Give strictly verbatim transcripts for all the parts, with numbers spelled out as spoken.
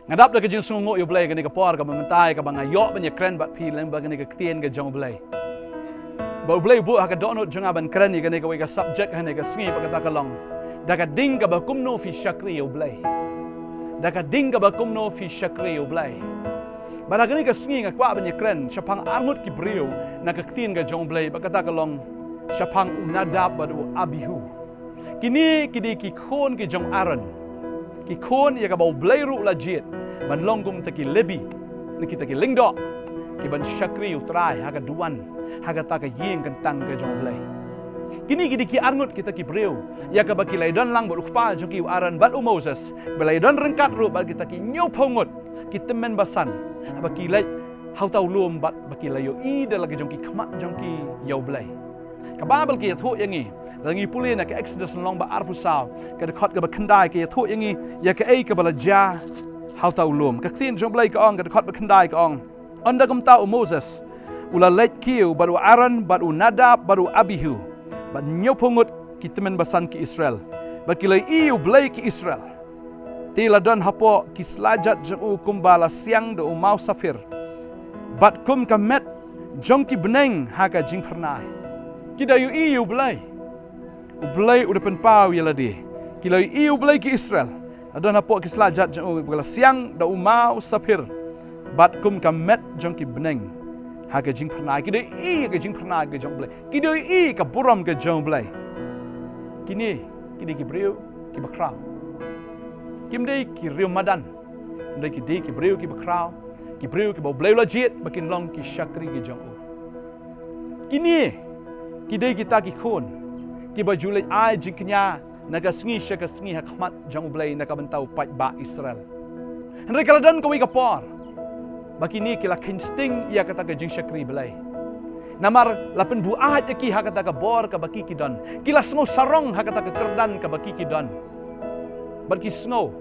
Nga dap da ka jingsngewnguh ïa u Blei kane ka por kaba mynta kaba nga ïoh ban ïakren bad phi lyngba kane ka ktien ka jong u Blei. Ba u Blei u buh ha ka dohnud jong nga ban kren ïa kane kawei ka subject ha kane ka sngi bad kata ka long, da ka ding kaba kumno phi shakri ïa u Blei. Da ka ding kaba kumno phi shakri ïa u Blei. Bad ha kane ka sngi nga kwah ban ïakren shaphang arngut ki briew na ka ktien ka jong u Blei bad kata ka long shaphang u Nadab bad u Abihu. Kine ki dei ki khun ki jong Aaron. Ki khun ïa kaba u Blei ruh u la jied ban long kum kita ki Lebi, ne kita ki lyngdoh, ki ban shakri u Trai ha ka duwan, ha kata ka ïing kyntang ka jong u Blei. Kine ki dei ki arngut kita ki briew ïa kaba ki la ïadon lang bad u kpa jong ki u Aaron bad u Moses, ba la ïadon ryngkat ruh bad kita ki hynñiewphew ngut ki tymmen basan, ba ki leit ha uta u lum bad ba ki la ïohi da la ki jong ki khmat jong ki ïa u Blei. Ka Baibl ka ïathuh ïa ngi, lada ngi pule na ka Exodus lynnong ba arphew saw, ka dkhot kaba khyndai ka ïathuh ïa ngi ïa kaei kaba la jia ha uta u lum. Ka ktien jong u Blei ka ong, ka dkhot ba khyndai ka ong: Ynda kumta u Moses u la leit kiew bad u Aaron bad u Nadab bad u Abihu bad hynñiewphew ngut ki tymmen basan ki Israel, bad ki la ïohi ïa u Blei ki Israel. Te la don hapoh ki slajat jong u kumba la siang da u maw saphir, bad kum ka met jong ki bneng ha ka jingphyrnai. Ki da ïohi ïa u Blei. U Blei u da pynpaw ïa lade. Ki la ïohi ïa u Blei ki Israel. La don hapoh ki slajat jong u kumba la siang da u maw saphir, bad kum ka met jong ki bneng ha ka jingphyrnai. Ki da ïohi ïa ka jingphyrnai ka jong u Blei. Ki da ïohi ïa ka burom ka jong u Blei. Kine ki dei ki briew kiba khraw. Kim dei ki riew madan. Hynrei ki dei ki briew kiba khraw, ki briew kiba u Blei u la jied ba kin long ki shakri ki jong u. Kine ki dei kita ki khun kiba ju leit ai jingkñia na ka sngi sha ka sngi ha khmat jong u Blei na ka bynta u paidbah Israel. Hynrei ka la don kawei ka por ba kine ki la kheiñ sting ïa kata ka jingshakri Blei. Namar la pynbuaid ïa ki ha kata ka bor kaba ki ki don. Ki la sngew sarong ha kata ka kyrdan kaba ki ki don. Bad ki sngew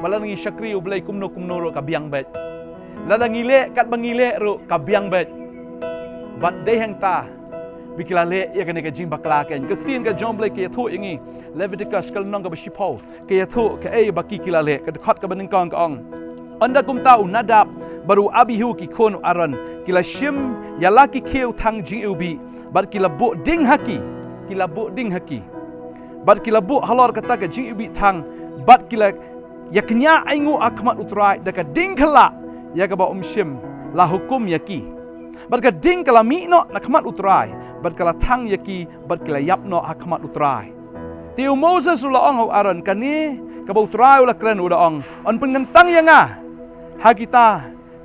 ba lada ngi shakri u Blei kumno kumno ruh ka biang beit. Lada ngi leh katba ngi leh ruh ka biang beit. Bad dei hangta ba ki la leh ïa kane ka jingbakla keiñ. Ka ktien ka jong u Blei ka ïathuh ïa ngi, Leviticus ka lynnong kaba shiphew, ka ïathuh kaei ba ki ki la leh. Ka dkhot kaba nyngkong ka ong: Ynda kumta u Nadab bad u Abihu ki khun u Aaron ki la shim ïa la ki khiew thang jingiwbih, bad ki la buh ding ha ki, ki la buh ding ha ki, bad ki la buh halor kata ka jingiwbih thang, bad ki la ïakñia ainguh ha khmat u Trai da ka ding khyllah ïa kaba um shym la hukum ïa ki. Bad ka ding ka la mih noh na khmat u Trai, bad ka la thang ïa ki, bad ki la ïap noh ha khmat u Trai. Te u Moses u la ong ha u Aaron, kane kaba u Trai u la kren u da ong: Yn pynkyntang ïa nga ha kita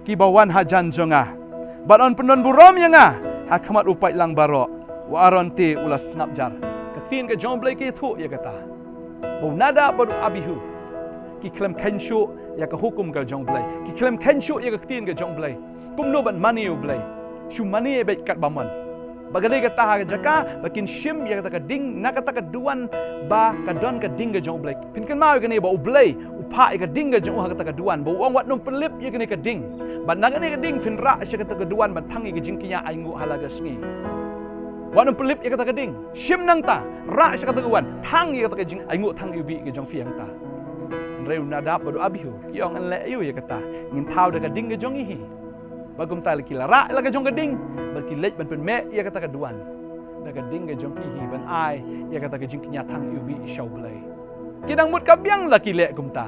kiba wan hajan jong nga, bad yn pyndon burom ïa nga ha khmat u paidlang baroh. U Aaron te u la sngap jar. Ka ktien ka jong u Blei ka ïathuh ïa kata, ba u Nadab bad u Abihu ki khlem kheiñ shuh ïa ka hukum ka jong u Blei. Ki khlem kheiñ shuh ïa ka ktien ka jong u Blei. Kumno ban mane u Blei? Shu mane beit katba mon. Ba ka dei kata ha ka jaka ba kin shim ïa kata ka ding na kata ka duwan ba ka don ka ding ka jong u Blei. Phin kynmaw ïa kane ba u Blei u phah ïa ka ding ka jong u ha kata ka duwan, ba u ong: Wat nym pynlip ïa kane ka ding. Bad na kane ka ding phin rah sha kata ka duwan ban thang ïa ka jingkñia ainguh ha la ka sngi. Wat nym pynlip ïa kata ka ding. Shim nangta, rah sha kata ka duwan, thang ïa kata ka jingainguh thang iwbih ka jong phi hangta. Hynrei u Nadab bad u Abihu ki ong: Yn leh aïu ïa kata? Ngin thaw da ka ding ka jong ngi hi. Bad kumta la ki la rah la ka jong ka ding, bad ki leit ban pynmeh ïa kata ka duwan da ka ding ka jong ki hi, ban ai ïa kata ka jingkñia thang iwbih sha u Blei. Ki dang mut ka biang la ki leh kumta.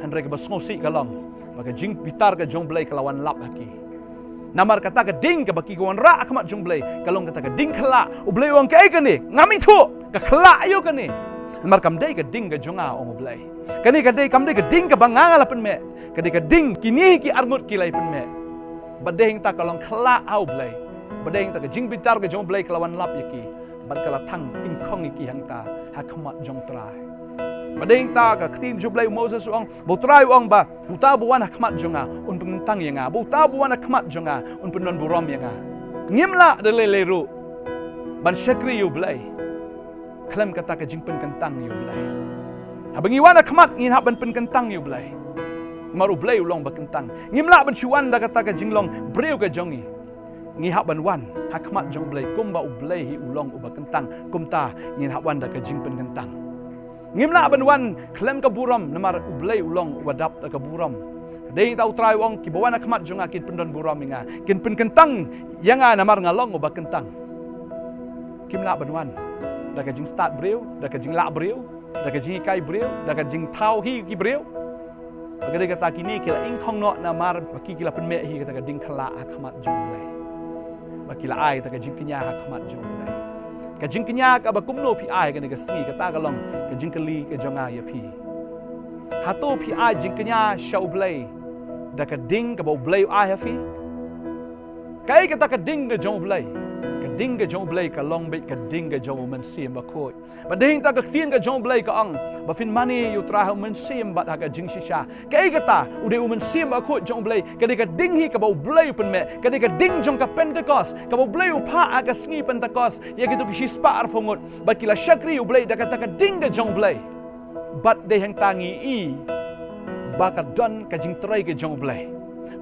Hynrei kaba sngewsih ka long ba ka jingbitar ka jong u Blei ka la wan lap ha ki. Namar kata ka ding kaba ki ka wan rah ha khmat jong u Blei ka long kata ka ding khyllah. U Blei u ong: Kaei kane? Ngam ithuh. Ka khyllah aïu kane? Namar kam dei ka ding ka jong nga, ong u Blei. Kane ka dei, kam dei ka ding kaba nga nga la pynmeh. Ka dei ka ding kine ki arngut ki la ïa pynmeh. Bad dei hangta ka long khyllah ha u Blei. Bad dei hangta ka jingbitar ka jong u Blei ka la wan lap ïa ki. Bad ka la thang ingkhong ïa ki hangta ha khmat jong u Trai. Bad dei hangta ka ktien jong u Blei, u Moses u ong, ba u Trai u ong ba uta ba wan ha khmat jong nga un pynkyntang ïa nga. Ba uta ba wan ha khmat jong nga un pyndon burom ïa nga. Ngim lah da lei lei ruh ban shakri ïa u Blei khlem kata ka jingpynkyntang ïa u Blei. Haba ngi wan ha khmat ngin hap ban pynkyntang ïa u Blei. Namar u Blei u long ba kyntang. Ngim lah ban shu wan da kata ka jinglong briew ka jong ngi. Ngi hap ban wan ha khmat jong u Blei kumba u Blei hi u long uba kyntang. Kumta ngin hap wan da ka jingpynkyntang. Ngim lah ban wan khlem ka burom, namar U Blei u long uba dap da ka burom. Dei ta U Trai u ong, kiba wan ha khmat jong nga kin pyndon burom ïa nga, kin pynkyntang ïa nga namar nga long uba kyntang. Kim lah ban wan da ka jingstad briew, da ka jinglah briew, da ka jinghikai briew, da ka jingthaw hi ki briew. Ba ka dei kata kine ki la ingkhong noh namar ba ki ki la pynmeh hi kata ka ding khlak ha khmat jong U Blei. Ba ki la ai kata ka jingkñia ha khmat jong U Blei. Ka jingkñia kaba kumno phi ai kane ka sngi, kata ka long ka jingkylli ka jong nga ïa phi. Hato phi ai jingkñia sha U Blei da ka ding kaba U Blei u ai ha phi? Kaei kata ka ding ka jong U Blei? Ka ding ka jong U Blei ka long beit ka ding ka jong U Mynsiem Bakhuid. Bad dei hangta ka ktien ka jong U Blei ka ong, ba phin mane ïa U Trai ha U Mynsiem bad ha ka jingshisha. Kaei kata? U dei U Mynsiem Bakhuid jong U Blei. Ka dei ka ding hi kaba U Blei u pynmeh. Ka dei ka ding jong ka Pentekost, kaba U Blei u phah ha ka sngi Pentekost ïa kito ki shispah arphew ngut. Bad ki la shakri U Blei da kata ka ding ka jong U Blei. Bad dei hangta ngi i ba ka don ka jingtrei ka jong U Blei,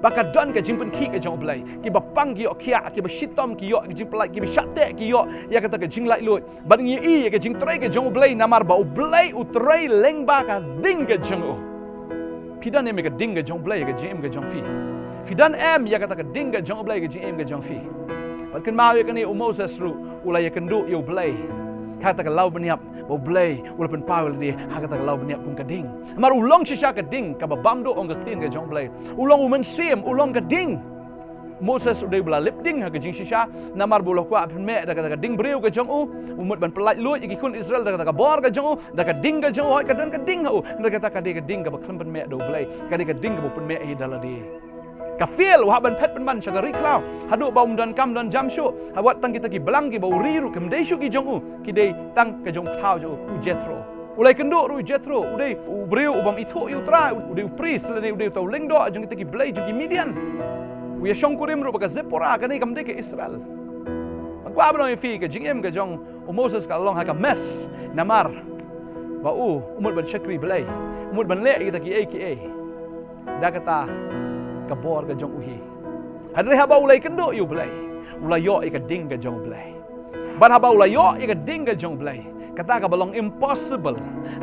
ba ka don ka jingpynkhih ka jong U Blei. Kiba pang ki ïoh khiah, kiba shitom ki ïoh ka jingpyllait, kiba shah teh ki ïoh ïa kata ka jinglaitluid. Bad ngi i ïa ka jingtrei ka jong U Blei namar ba U Blei u trei lyngba ka ding ka jong u. Phi don em ïa ka ding ka jong U Blei ha ka jingim ka jong phi? Phi don em ïa kata ka ding ka jong U Blei ha ka jingim ka jong phi? Bad kynmaw ïa kane, u Moses ruh u la ïakynduh ïa U Blei ha kata ka law bniap, ba U Blei u la pynpaw ïa lade ha kata ka law bniap kum ka ding. Namar u long shisha ka ding kaba bam duh, ong ka ktien ka jong U Blei. U long U Mynsiem, u long ka ding. Moses u dei ba la lip ding ha ka jingshisha, namar ba u la kwah pynmeh da kata ka ding briew ka jong u. U mut ban pyllait luid ïa ki khun Israel da kata ka bor ka jong u, da ka ding ka jong u. Hooid, ka don ka ding ha u, hynrei kata ka dei ka ding kaba khlem pynmeh da U Blei. Ka dei ka ding kaba u pynmeh hi da lade. Ka fail, u hap ban phet pynban sha ka ri khlaw, haduh ba um don kam don jam shuh. Ha, wat tang kita ki blang kiba u ri ruh kim dei shuh ki jong u, ki dei tang ka jong u kthaw jong u, u Jethro. U la ïakynduh ruh u Jethro, u dei u briew u bym ithuh ïa U Trai, u dei u priest lane u dei uta u lyngdoh jong kita ki blei jong ki Midian. U ïashongkurim ruh bad ka Zipporah, kane kam dei ka Israel. Nga kwah ban ong ïa phi, ka jingim ka jong u Moses ka la long ha ka mess, namar ba u, u mut ban shakri Blei, u mut ban leh kita kiei kiei da kata ka bor ka jong u hi. Hynrei haba u la ïakynduh ïa U Blei, u la ïoh ïa ka ding ka jong U Blei. Bad haba u la ïoh ïa ka ding ka jong U Blei, kata kaba long impossible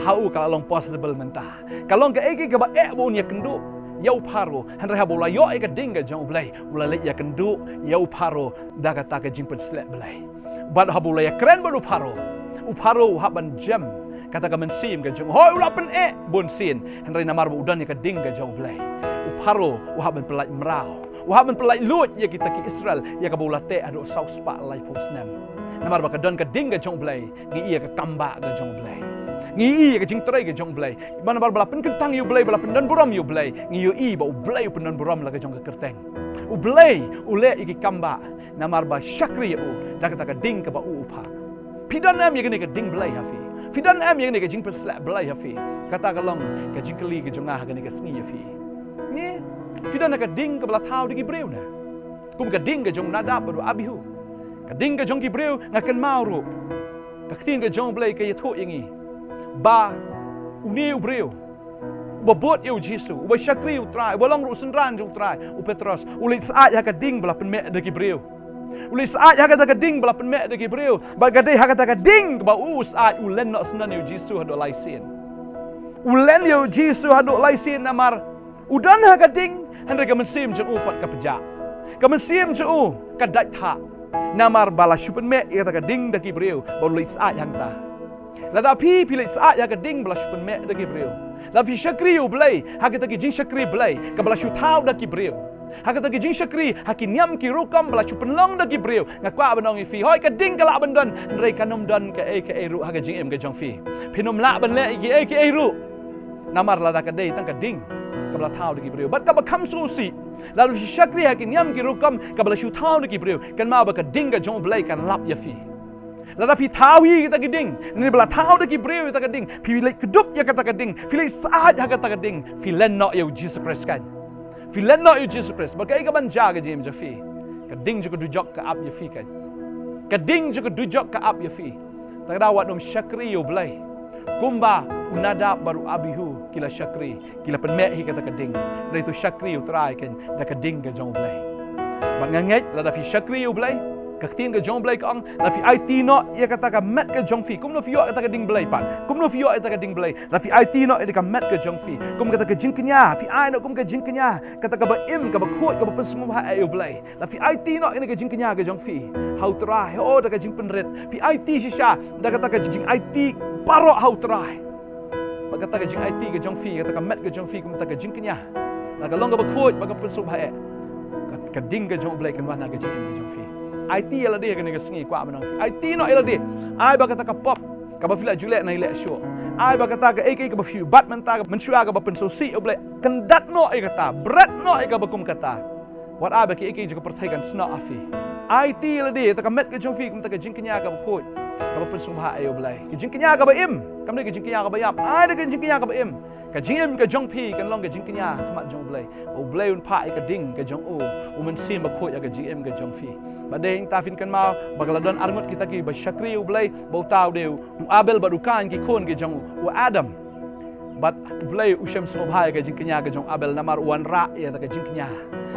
ha u ka la long possible mynta. Ka long kaei kaei kaba eh ba un ïakynduh ïa u Pharaoh. Hynrei haba u la ïoh ïa ka ding ka jong U Blei, u la leit ïakynduh ïa u Pharaoh da kata ka jingpynsleh Blei. Bad haba u la ïakren bad u Pharaoh, u Pharaoh u hap ban jem kata ka mynsiem ka jong u. Hooid, u la pyneh bunsien, hynrei namar ba u don ïa ka ding ka jong U Blei, u Pharaoh u hap ban pyllait mraw, u hap ban pyllait luid ïa kita ki Israel, ïa kaba u la teh haduh saw spah laiphew snem. Namar ba ka don ka ding ka jong U Blei, ngi i ïa ka kambah ka jong U Blei. Ngi i ïa ka jingtrei ka jong U Blei. Namar ba la pynkyntang ïa U Blei, ba la pyndonburom ïa U Blei, ngi ïohi ba U Blei u pyndonburom la ka jong ka kyrteng. U Blei u leh ïa ki kambah namar ba shakri ïa u da kata ka ding kaba u u phah. Phi don em ïa kane ka ding Blei ha phi? Phi don em ïa kane ka jingpynsleh Blei ha phi? Kata ka long ka jingkylli ka jong nga ha kane ka sngi ïa phi. Ngi, phi don ha ka ding kaba la thaw da ki briew ne? Kum ka ding ka jong u Nadab bad u Abihu. Ka ding ka jong ki briew, nga kynmaw ruh, ka ktien ka jong U Blei ka ïathuh ïa ngi ba une u briew uba bud ïa u Jisu, uba shakri U Trai, uba long ruh u synran jong U Trai, u Petros, u leit syaid ha ka ding ba la pynmeh da ki briew. U leit syaid ha kata ka ding ba la pynmeh da ki briew. Bad ka dei ha kata ka ding ba u syaid, u len noh syndon ïa u Jisu haduh lai sien. U len ïa u Jisu haduh lai sien namar u don ha ka ding, hynrei ka mynsiem jong u pat ka pjah. Ka mynsiem jong u ka dait thah. Namar ba la shu pynmeh ïa kata ka ding da ki briew, ba u leit syaid hangta. Lada phi, phi leit syaid ha ka ding ba la shu pynmeh da ki briew, lada phi shakri ïa U Blei ha kita ki jingshakri Blei kaba la shu thaw da ki briew, ha kita ki jingshakri ha ki niam ki rukom ba la shu pynlong da ki briew, nga kwah ban ong ïa phi, hooid, ka ding ka lah ban don, hynrei kan ym don kaei kaei ruh ha ka jingim ka jong phi. Phin ym lah ban leh ïa kiei kiei ruh. Namar lada ka dei tang ka ding kaba la thaw da ki briew, bad kaba kham sngewsih, lada phi shakri ha ki niam ki rukom kaba la shu thaw da ki briew, kynmaw ba ka ding ka jong U Blei kan lap ïa phi. Lada phi thaw hi kita ki ding, ne ba la thaw da ki briew kita ki ding, phi leit kdup ïa kata ka ding, phi leit syaid ha kata ka ding, phi len noh ïa u Jisu Khrist kan. Phi len noh ïa u Jisu Khrist. Bad kaei kaban jia ha ka jingim jong phi? Ka ding jong ka dujok ka ap ïa phi kan. Ka ding jong ka dujok ka ap ïa phi. Te lada wat nym shakri ïa U Blei kumba u Nadab bad u Abihu ki la shakri, ki la pynmeh hi kata ka ding. Hynrei to shakri ïa U Trai kan da ka ding ka jong U Blei. Bad nga ngeit lada phi shakri ïa U Blei, Ka ktien ka jong U Blei ka ong, lada phi aiti noh ïa kata ka met ka jong phi, kumno phi ïoh kata ka ding Blei pat? Kumno phi ïoh ïa kata ka ding Blei? Lada phi aiti noh ïa ka met ka jong phi, kum kata ka jingkñia, phi ai noh kum ka jingkñia, kata kaba im, kaba khuid, kaba pynsngewbha ïa U Blei. Lada phi aiti noh ïa ka jingkñia ka jong phi ha U Trai, oh, da ka jingpynrit. Phi aiti shisha da kata ka jingaiti baroh ha U Trai. Ba kata ka jingaiti ka jong phi, kata ka met ka jong phi, kum kata ka jingkñia, lada ka long kaba khuid, ba ka pynsngewbha ïa ka, ka ding ka jong U Blei kan wan ha ka jingim ka jong phi. Aiti ïa lade ha kane ka sngi, kwah ban ong ïa phi, aiti noh ïa lade. Ai ba kata ka pop kaba phi la ju leh, nai leh shuh. Ai ba kata kaei kaei kaba phi bat mynta, mynshuwa kaba pynsngewsih ïa U Blei, kyndat noh ïa kata, bret noh ïa kaba kum kata. Wat ai ba kiei kiei jong ka pyrthei kan snoh ha phi. Aiti ïa lade, kata ka met ka jong phi, kum kata ka jingkñia kaba khuid, kaba pynsngewbha ïa U Blei. Ka jingkñia kaba im, kam dei ka jingkñia kaba ïap. Ai da ka jingkñia kaba im. Ka jingim ka jong phi kan long ka jingkñia ha khmat jong U Blei. U Blei un phah ïa ka ding ka jong u, U Mynsiem Bakhuid ha ka jingim ka jong phi. Bad dei hangta phin kynmaw ba ka la don arngut kita kiba shakri U Blei, ba uta u dei u Abel bad u Kain, ki khun ki jong u Adam. Bad U Blei u shem sngewbha ïa ka jingkñia ka jong u Abel, namar u wanrah ïa kata ka jingkñia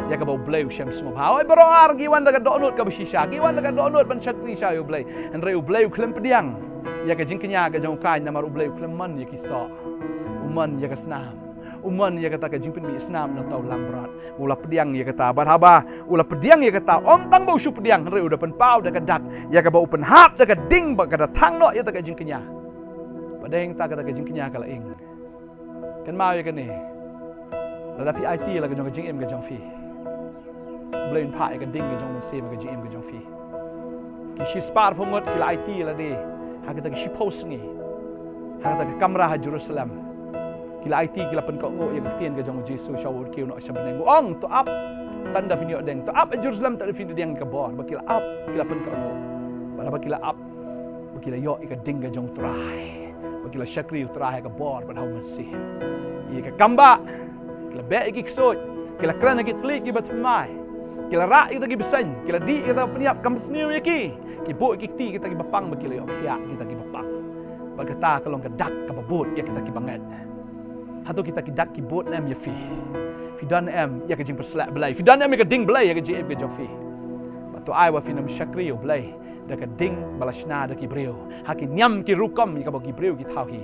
ïa kaba U Blei u shem sngewbha. Hooid, baroh ar ki wan da ka dohnud kaba shisha, ki wan da ka dohnud ban shakri sha ïa U Blei. Hynrei U Blei u khlem pdiang ïa ka jingkñia ka jong u Kain, namar U Blei u khlem mon ïa ki soh. U mon ïa ka snam. U mon ïa kata ka jingpynmih snam na uta u lamphrang. U la pdiang ïa kata, bad haba u la pdiang ïa kata, ym tang ba u shu pdiang, hynrei u da pynpaw da ka dak ïa kaba u pynhap da ka ding ba ka da thang noh ïa kata ka jingkñia. Bad dei hangta kata ka jingkñia ka la ing. Kynmaw ïa kane. Lada phi aiti ïa la ka jong ka jingim ka jong phi, U Blei un phah ïa ka ding ka jong U Mynsiem ha ka jingim ka jong phi. Ki shispah arphew ngut ki la aiti ïa lade ha kita ki shiphew sngi ha kata ka kamra ha Jerusalem. Ki la aiti, ki la pynkohnguh ïa ka ktien ka jong U Jisu, sha u kiew noh sha bneng. U ong, to ap, tang da phin ïoh deng. To ap ha Jerusalem, tang da phin ïoh deng ka bor. Ba ki la ap, ki la pynkohnguh. Bad haba ki la ap, ba ki la ïoh ïa ka ding ka jong U Trai. Ba ki la shakri U Trai ha ka bor bad ha U Mynsiem. Ïa ka kam ba ki la beh ïa ki ksuid, ki la kren ïa ki thylliej kiba thymmai, ki la rah ïa kita ki bseiñ, ki la dih ïa kita ba pynïap, kam sniew ïa ki. Ki buh ïa ki kti kita kiba pang, ba ki la ïoh khiah kita kiba pang. Bad kata ka long ka dak kaba bud ïa kita kiba ngeit. Hato kita ki dak ki bud ne em ïa phi? Phi don ne em ïa ka jingpynshlur Blei? Phi don ne em ïa ka ding Blei ha ka jingim ka jong phi? Bad to ai ba phin ym shakri ïa U Blei da ka ding ba la shna da ki briew, ha ki niam ki rukom ïa kaba ki briew ki thaw hi.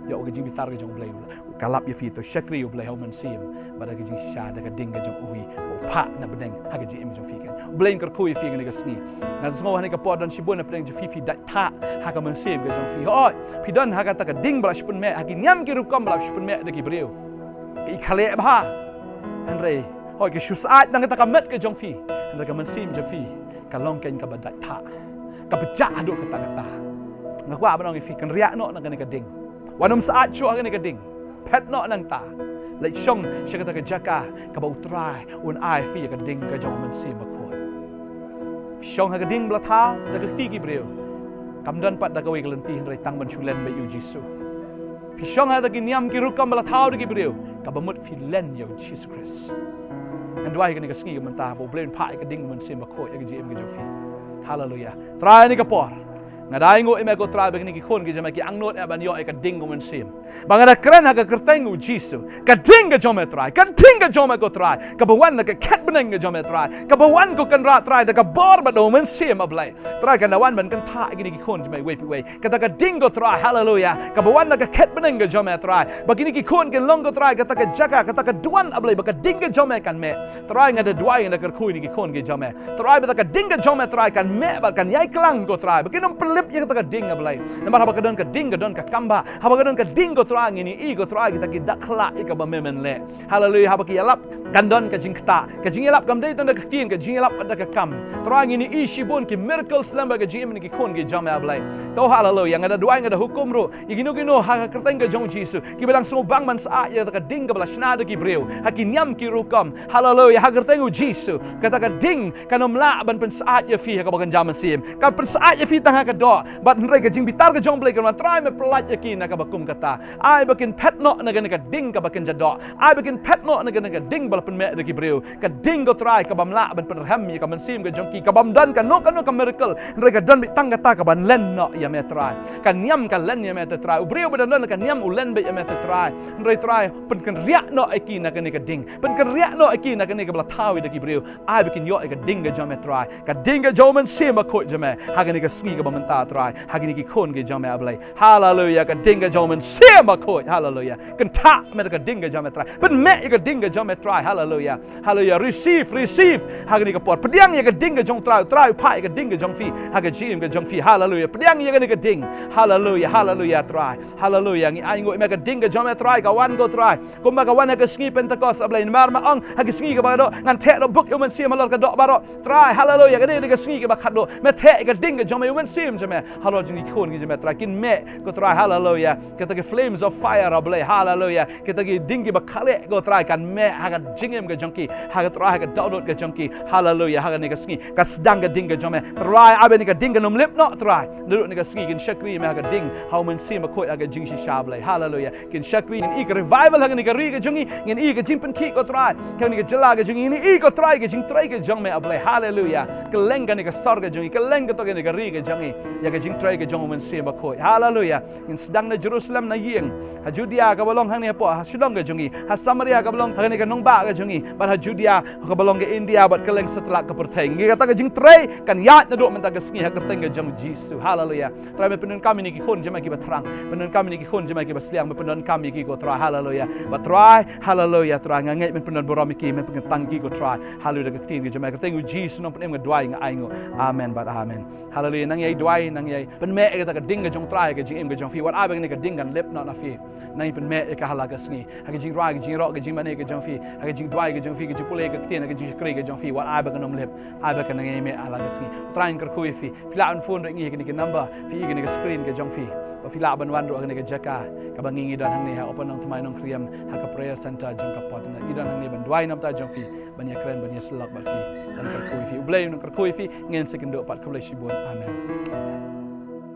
Ïoh ka jingbitar ka jong U Blei, ka lap ïa phi, to shakri ïa U Blei ha U Mynsiem bad da ka jingshisha da ka ding ka jong U hi, u phah na bneng ha ka jingim jong phi. Kan U Blei un kyrkhu ïa phi ha kane ka sngi. Nga sngew ha kane ka por don shibun na pdeng jong phi, phi dait thah ha ka mynsiem ka jong phi. Hooid, phi don ha kata ka ding ba la shu pynmih, ha ki niam ki rukom ba la shu pynmih da ki briew. Ki khleh bha. Hynrei hooid, ki shu syaid na kata ka met ka jong phi, hynrei ka mynsiem jong phi ka long kein kaba dait thah, kaba jah haduh katta katta. Nga kwah ban ong ïa phi, kynriah noh na kane ka ding. Wat nym syaid shuh ha kane ka ding. Phet noh nangta. Leit shong sha kata ka jaka kaba U Trai un ai phi ïa ka ding ka jong U Mynsiem Bakhuid. Phi shong ha ka ding ba la thaw da ka kti ki briew, kam don pat da kawei ka lynti hynrei tang ban shu len bad ïa U Jisu. Phi shong ha kata ki niam ki rukom ba la thaw da ki briew, kaba mut phi len ïa U Jisu Khrist. Ngan duwai ha kane ka sngi ka mynta ba U Blei un phah ïa ka ding U Mynsiem Bakhuid ïa ka jingim ka jong phi. Haleluia. Trai, ha kane ka por nga da ainguh ïa me ko Trai ba kine ki khun ki jong me ki angnud eh ban ïoh ïa ka ding U Mynsiem. Ba nga da kren ha ka kyrteng U Jisu, ka ding ka jong me Trai, ka ding ka jong me ko Trai, kaba wan na ka khet bneng ka jong me Trai, kaba wan ko Kynrad Trai da ka bor bad da U Mynsiem, A Blei. Trai, kan da wan ban kynthah ïa kine ki khun jong me iwei pa iwei. Kata ka ding ko Trai, haleluia, kaba wan na ka khet bneng ka jong me Trai, ba kine ki khun kin long ko Trai kata ka jaka, kata ka duwan, A Blei, ba ka ding ka jong me kan mih. Trai, nga da duwai, nga da kyrkhu ïa kine ki khun ki jong me Trai, ba kata ka ding ka jong me Trai kan mih bad kan ïai klang ko Trai, ba kin ym pynlip ïa kata ka ding, A Blei. Namar haba ka don ka ding ka don ka kam ba, haba ka don ka ding ko Trai, ngin ïohi ko Trai kita ki dak khlad ïa kaba me men leh. Haleluia. Haba ki ïalap kan don ka jingktah. Ka jingïalap kam dei tang da ka ktien, ka jingïalap da ka kam. Trai, ngin ïohi shibun ki miracle slem bad ka jingim na ki khun ki jong me, A Blei. To haleluia, nga da duwai, nga da hukum ruh ïa kino kino ha ka kyrteng ka jong U Jisu kiba dang sngewbang ban syaid ïa kata ka ding kaba la shna da ki briew ha ki niam ki rukom. Haleluia, ha ka kyrteng U Jisu, kata ka ding kan ym lah ban pynsyaid ïa phi ha kaba kynja mynsiem. Kan pynsyaid ïa phi tang ha ka Bad hynrei ka jingbitar ka jong U Blei kan wan, Trai me pyllait ïa ki na kaba kum kata. Ai ba kin phet noh na kane ka ding kaba kin jadoh. Ai ba kin phet noh na kane ka ding ba la pynmeh da ki briew. Ka ding ko Trai kabym lah ban pynrhem ïa ka mynsiem ka jong ki, kabym don kano kano ka miracle. Hynrei ka don beit tang kata kaban len noh ïa me Trai. Ka niam ka len ïa me te Trai. U briew ba don don ka niam u len beit ïa me te Trai. Hynrei Trai, pynkynriah noh ïa ki na kane ka ding. Pynkynriah noh ïa ki na kane kaba la thaw ïa da ki briew. Ai ba kin ïoh ïa ka ding ka jong me Trai. Ka ding ka jong U Mynsiem Bakhuid jong me. Ha kane ka sngi kaba mynta Trai. Ha kine ki khun ki jong me A Blei. Haleluia. Ka ding ka jong U Mynsiem Bakhuid. Haleluia. Kynthah me da ka ding ka jong me Trai. Pynmeh ïa ka ding ka jong me Trai. Haleluia. Haleluia. Receive, receive. Ha kane ka por. Pdiang ïa ka ding ka jong Trai. Trai u phah ïa ka ding ka jong phi. Ha ka jingim ka jong phi. Haleluia. Pdiang ïa kane ka ding. Haleluia. Haleluia Trai. Haleluia. Ngi ai nguh ïa me ka ding ka jong me Trai. Ka wan ko Trai. Kumba ka wan ha ka sngi Pentekost A Blei, namar me ong ha ka sngi kaba khatduh ngan theh noh buk ïa U Mynsiem halor ka doh baroh. Trai, haleluia, kane ka dei ka sngi kaba khatduh. Me theh ïa ka ding ka jong me, U Mynsiem jong me halor jong ki khun ki jong me Trai, kin meh ko Trai, haleluia. Kita ki flames of fire A Blei, haleluia. Kita ki ding kiba khleh ko Trai kan meh ha ka jingim ka jong ki, ha ka Trai, ha ka dohnud ka jong ki, haleluia. Ha kane ka sngi ka sdang ka ding ka jong me Trai, ai ba kane ka ding kan ym lip noh Trai. Naduh kane ka sngi kin shakri me ha ka ding, ha U Mynsiem Bakhuid, ha ka jingshisha A Blei, haleluia. Kin shakri, ngin ïohi ka revival ha kane ka ri ka jong ngi, ngin ïohi ka jingpynkhih ko Trai ha kane ka jylla ka jong ngi, ngin ïohi ko Trai ka jingtrei ka jong me A Blei. Haleluia. Kylleng kane ka sor ka jong ngi, kylleng kato kane ka ri ka jong ngi, ïa ka jingtrei ka jong U Mynsiem Bakhuid. Haleluia. Ngin sdang na Jerusalem, na ïing, ha Judea kaba long hangne hapoh ha shnong ka jong ngi, ha Samaria kaba long ha kane ka nongbah ka jong ngi, bad ha Judea kaba long ka India bad kylleng satlak ka pyrthei. Ngi kata ka jingtrei kan ïaid naduh mynta ka sngi ha ka kyrteng ka jong U Jisu. Haleluia. Trai me pyndonkam ïa kine ki khun jong me kiba thrang. Pyndonkam ïa kine ki khun jong me kiba sliang. Me pyndonkam ïa ki ko Trai. Haleluia. Bad Trai, haleluia Trai. Nga ngeit men pyndonburom ïa ki, men pynkyntang ïa ki ko Trai. Haleluia. Ka ktien ka jong me, ka kyrteng U Jisu Nongpynim nga duwai, nga ai nguh. Amen bad amen. Haleluia. Nang ïai duwai, nang ïai pynmeh ïa kata ka ding ka jong Trai, ka jingim ka jong phi. Wat ai ba kane ka ding kan lip noh na phi. Nang ïai pynmeh ïa ka ha la ka sngi. Ha ka jingrwai, ka jingïaroh, ka jingmane ka jong phi, ha ka jingduwai ka jong phi, ka jingpule ka ktien, ha ka jingshakri ka jong phi. Wat ai ba kan ym lip. Ai ba kan nang ïai meh ha la ka sngi. Trai, ngan kyrkhu ïa phi. Phi lah ban phone ruh ïa ngi ha kane ka number phi ïohi ha kane ka screen ka jong phi. Bad phi lah ban wan ruh ha kane ka jaka kaba ngi ngi don hangne ha Upper Nongthymmai Nongkhriem, ha ka prayer center jong ka Fortuna. Ngi don hangne ban duwai na ka bynta jong phi, ban ïakren, ban ïasyllok bad phi, ban kyrkhu ïa phi. U Blei un kyrkhu ïa phi. Ngin sa ïakynduh pat. Khublei shibun. Amen.